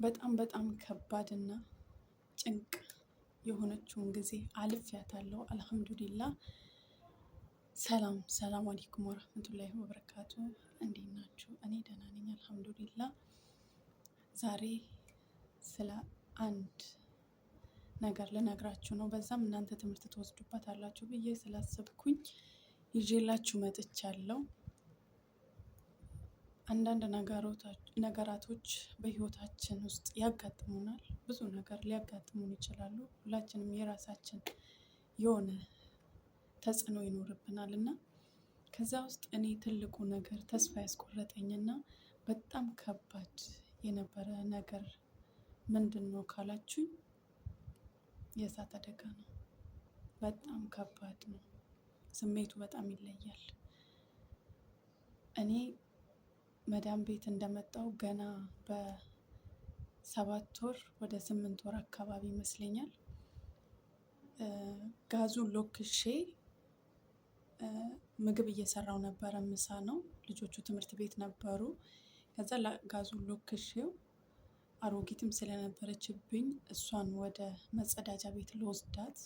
በጣም በጣም ከባድና ጭንቅ የሆነችውን ጊዜ አልፌያታለሁ። አልሐምዱሊላ። ሰላም ሰላም አለይኩም ወረህመቱላሂ ወበረካቱ። እንዴት ናችሁ? እኔ ደህና ነኝ አልሐምዱሊላ። ዛሬ ስለ አንድ ነገር ልነግራችሁ ነው። በዛም እናንተ ትምህርት ትወስዱበት አላችሁ ብዬ ስላሰብኩኝ ይዤላችሁ መጥቻለሁ። አንዳንድ ነገራቶች በህይወታችን ውስጥ ያጋጥሙናል። ብዙ ነገር ሊያጋጥሙን ይችላሉ። ሁላችንም የራሳችን የሆነ ተጽዕኖ ይኖርብናል እና ከዛ ውስጥ እኔ ትልቁ ነገር ተስፋ ያስቆረጠኝና በጣም ከባድ የነበረ ነገር ምንድን ነው ካላችሁኝ የእሳት አደጋ ነው። በጣም ከባድ ነው። ስሜቱ በጣም ይለያል። እኔ መዳም ቤት እንደመጣው ገና በ7 ወር ወደ 8 ወር አካባቢ ይመስለኛል ጋዙን ሎክሼ ምግብ እየሰራው ነበረ። ምሳ ነው። ልጆቹ ትምህርት ቤት ነበሩ። ከዛ ጋዙን ሎክሼው አሮጊትም ስለነበረችብኝ እሷን ወደ መጸዳጃ ቤት ልወስዳት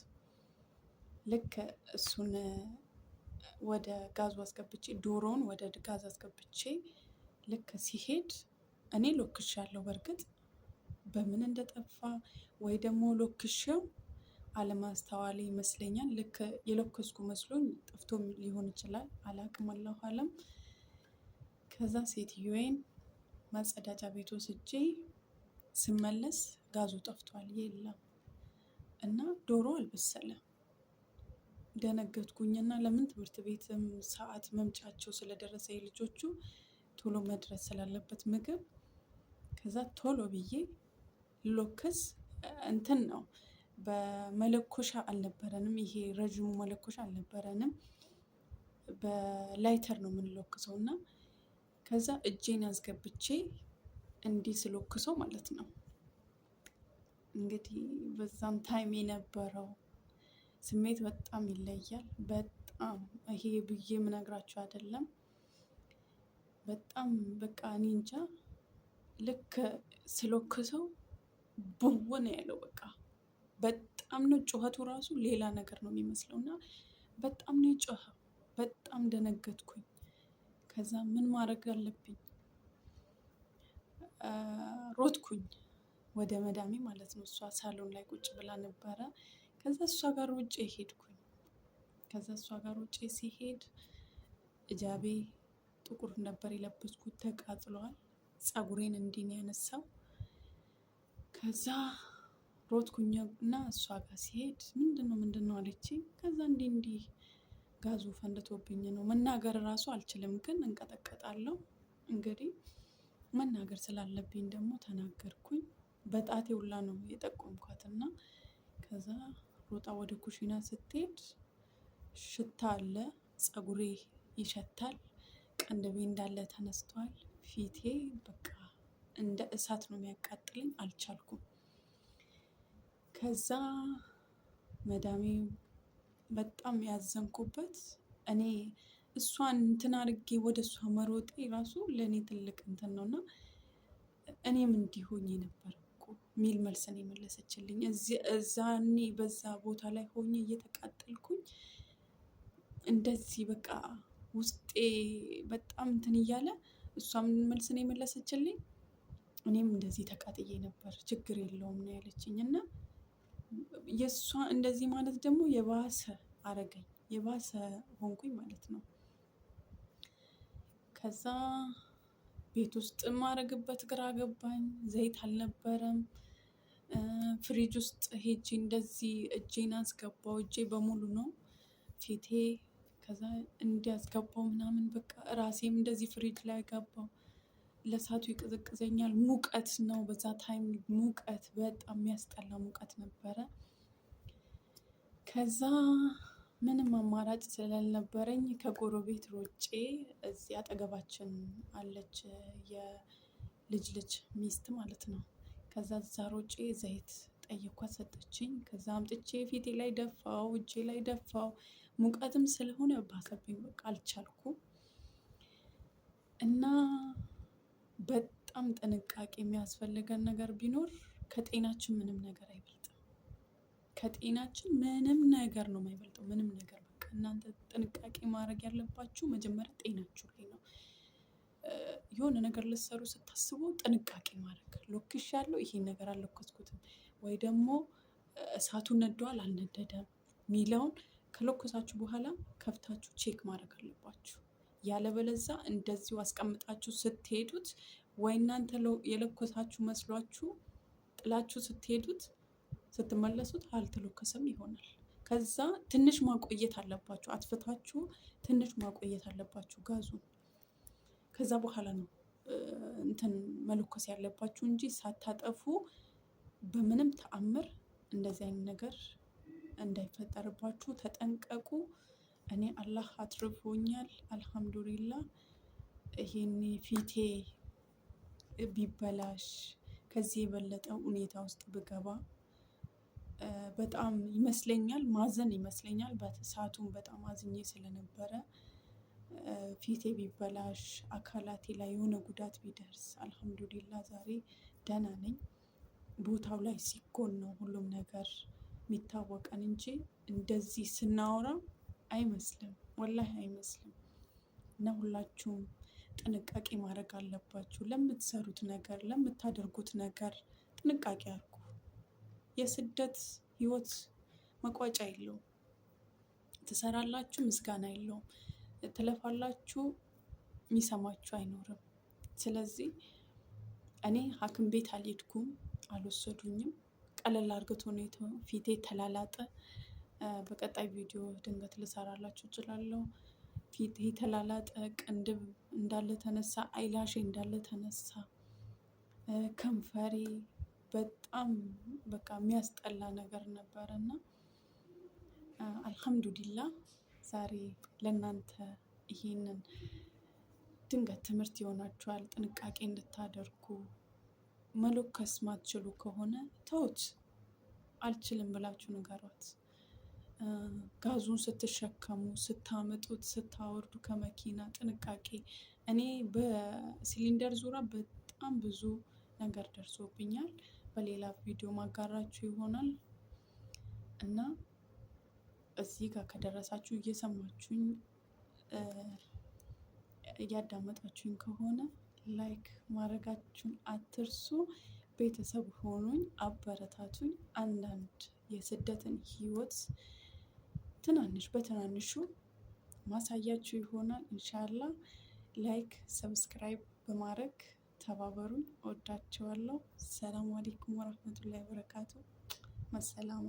ልክ እሱን ወደ ጋዙ አስገብቼ ዶሮውን ወደ ጋዝ አስገብቼ ልክ ሲሄድ እኔ ሎክሻለሁ። በእርግጥ በምን እንደጠፋ ወይ ደግሞ ሎክሼው አለማስተዋሌ ይመስለኛል። ልክ የለኮስኩ መስሎኝ ጠፍቶም ሊሆን ይችላል። አላቅም፣ አላሁ አለም። ከዛ ሴትዮዬን መጸዳጃ ቤት ወስጄ ስመለስ ጋዙ ጠፍቷል፣ የለም እና ዶሮ አልበሰለም። ደነገጥኩኝና ለምን ትምህርት ቤትም ሰዓት መምጫቸው ስለደረሰ የልጆቹ ቶሎ መድረስ ስላለበት ምግብ ከዛ ቶሎ ብዬ ሎክስ እንትን ነው በመለኮሻ አልነበረንም። ይሄ ረዥሙ መለኮሻ አልነበረንም። በላይተር ነው የምንለኩሰው እና ከዛ እጄን አስገብቼ እንዲህ ስሎክሰው ማለት ነው። እንግዲህ በዛም time የነበረው ስሜት በጣም ይለያል። በጣም ይሄ ብዬ የምነግራችሁ አይደለም። በጣም በቃ እኔ እንጃ ልክ ስሎክሰው ቡው ነው ያለው። በቃ በጣም ነው ጩኸቱ ራሱ ሌላ ነገር ነው የሚመስለው እና በጣም ነው የጮኸው። በጣም ደነገጥኩኝ። ከዛ ምን ማድረግ አለብኝ? ሮጥኩኝ ወደ መዳሜ ማለት ነው። እሷ ሳሎን ላይ ቁጭ ብላ ነበረ። ከዛ እሷ ጋር ውጭ ሄድኩኝ። ከዛ እሷ ጋር ውጭ ሲሄድ እጃቤ ጥቁር ነበር የለበስኩት፣ ተቃጥሏል። ፀጉሬን እንዲህ ነው ያነሳው። ከዛ ሮጥኩኝ እና እሷ ጋር ሲሄድ ምንድን ነው ምንድን ነው አለችኝ። ከዛ እንዲህ እንዲህ ጋዙ ፈንድቶብኝ ነው። መናገር እራሱ አልችልም፣ ግን እንቀጠቀጣለሁ። እንግዲህ መናገር ስላለብኝ ደግሞ ተናገርኩኝ። በጣቴ ሁላ ነው የጠቆምኳት እና ከዛ ሮጣ ወደ ኩሽና ስትሄድ ሽታ አለ፣ ፀጉሬ ይሸታል፣ ቅንድቤ እንዳለ ተነስቷል። ፊቴ በቃ እንደ እሳት ነው የሚያቃጥለኝ፣ አልቻልኩም። ከዛ መዳሜ በጣም ያዘንኩበት እኔ እሷን እንትን አድርጌ ወደ እሷ መሮጤ ራሱ ለእኔ ትልቅ እንትን ነው እና እኔም እንዲህ ሆኜ ነበር እኮ ሚል መልስ ነው የመለሰችልኝ። እዛኔ በዛ ቦታ ላይ ሆኜ እየተቃጠልኩኝ እንደዚህ በቃ ውስጤ በጣም እንትን እያለ እሷ ምን መልስ ነው የመለሰችልኝ? እኔም እንደዚህ ተቃጥዬ ነበር ችግር የለውም ነው ያለችኝ። እና የእሷ እንደዚህ ማለት ደግሞ የባሰ አረገኝ፣ የባሰ ሆንኩኝ ማለት ነው። ከዛ ቤት ውስጥ የማረግበት ግራ ገባኝ። ዘይት አልነበረም። ፍሪጅ ውስጥ ሄጄ እንደዚህ እጄን አስገባው። እጄ በሙሉ ነው ፊቴ። ከዛ እንዲያስገባው ምናምን በቃ ራሴም እንደዚህ ፍሪጅ ላይ ገባው። ለሳቱ ይቀዘቅዘኛል። ሙቀት ነው በዛ time ሙቀት በጣም የሚያስጠላ ሙቀት ነበረ። ከዛ ምንም አማራጭ ስላልነበረኝ ከጎረቤት ሮጬ እዚህ አጠገባችን አለች የልጅ ልጅ ሚስት ማለት ነው። ከዛ እዛ ሮጬ ዘይት ጠየኳት፣ ሰጠችኝ። ከዛ አምጥቼ ፊቴ ላይ ደፋው፣ እጄ ላይ ደፋው። ሙቀትም ስለሆነ ባሰብኝ፣ በቃ አልቻልኩም። እና በጣም በጣም ጥንቃቄ የሚያስፈልገን ነገር ቢኖር ከጤናችን ምንም ነገር አይበልጥም። ከጤናችን ምንም ነገር ነው የማይበልጠው። ምንም ነገር በቃ እናንተ ጥንቃቄ ማድረግ ያለባችሁ መጀመሪያ ጤናችሁ ላይ ነው። የሆነ ነገር ልትሰሩ ስታስቡ ጥንቃቄ ማድረግ፣ ለኩሻለሁ፣ ይሄን ነገር አልለኮስኩትም ወይ ደግሞ እሳቱ ነዷል አልነደደም ሚለውን ከለኮሳችሁ በኋላ ከፍታችሁ check ማድረግ አለባችሁ። ያለበለዛ እንደዚሁ አስቀምጣችሁ ስትሄዱት ወይ እናንተ የለኮሳችሁ መስሏችሁ ጥላችሁ ስትሄዱት ስትመለሱት አልተለኮሰም ይሆናል። ከዛ ትንሽ ማቆየት አለባችሁ። አጥፍታችሁ ትንሽ ማቆየት አለባችሁ ጋዙን። ከዛ በኋላ ነው እንትን መለኮስ ያለባችሁ እንጂ ሳታጠፉ በምንም ተአምር እንደዚህ አይነት ነገር እንዳይፈጠርባችሁ ተጠንቀቁ። እኔ አላህ አትርፎኛል፣ አልሐምዱሊላ። ይሄኔ ፊቴ ቢበላሽ፣ ከዚህ የበለጠ ሁኔታ ውስጥ ብገባ በጣም ይመስለኛል ማዘን ይመስለኛል። በሰዓቱም በጣም አዝኜ ስለነበረ ፊቴ ቢበላሽ፣ አካላቴ ላይ የሆነ ጉዳት ቢደርስ፣ አልሐምዱሊላ ዛሬ ደህና ነኝ። ቦታው ላይ ሲኮን ነው ሁሉም ነገር የሚታወቀን እንጂ እንደዚህ ስናወራ አይመስልም፣ ወላሂ አይመስልም። እና ሁላችሁም ጥንቃቄ ማድረግ አለባችሁ። ለምትሰሩት ነገር፣ ለምታደርጉት ነገር ጥንቃቄ አድርጉ። የስደት ህይወት መቋጫ የለውም። ትሰራላችሁ፣ ምስጋና የለውም። ትለፋላችሁ፣ የሚሰማችሁ አይኖርም። ስለዚህ እኔ ሐኪም ቤት አልሄድኩም፣ አልወሰዱኝም። ቀለል አድርገው ሁኔታ ፊቴ ተላላጠ። በቀጣይ ቪዲዮ ድንገት ልሰራላችሁ እችላለሁ። ፊቴ ተላላጠ፣ ቅንድብ እንዳለ ተነሳ፣ eyelash ኤ እንዳለ ተነሳ፣ ከንፈሬ በጣም በቃ የሚያስጠላ ነገር ነበረ። እና አልሐምዱሊላ ዛሬ ለእናንተ ይሄንን ድንገት ትምህርት ይሆናችኋል። ጥንቃቄ እንድታደርጉ፣ መለኮስ ማትችሉ ከሆነ ተውት፣ አልችልም ብላችሁ ንገሯት። ጋዙን ስትሸከሙ፣ ስታመጡት፣ ስታወርዱ ከመኪና ጥንቃቄ። እኔ በሲሊንደር ዙሪያ በጣም ብዙ ነገር ደርሶብኛል። በሌላ ቪዲዮ ማጋራችሁ ይሆናል። እና እዚህ ጋር ከደረሳችሁ፣ እየሰማችሁኝ እያዳመጣችሁኝ ከሆነ like ማድረጋችሁን አትርሱ። ቤተሰብ ሆኑኝ፣ አበረታቱኝ። አንዳንድ የስደትን ህይወት ትናንሽ በትናንሹ ማሳያችሁ ይሆናል ኢንሻላ። Like subscribe በማድረግ ተባበሩኝ። እወዳችኋለሁ። ሰላም አለይኩም ወራህመቱላሂ ወበረካቱ። መሰላማ።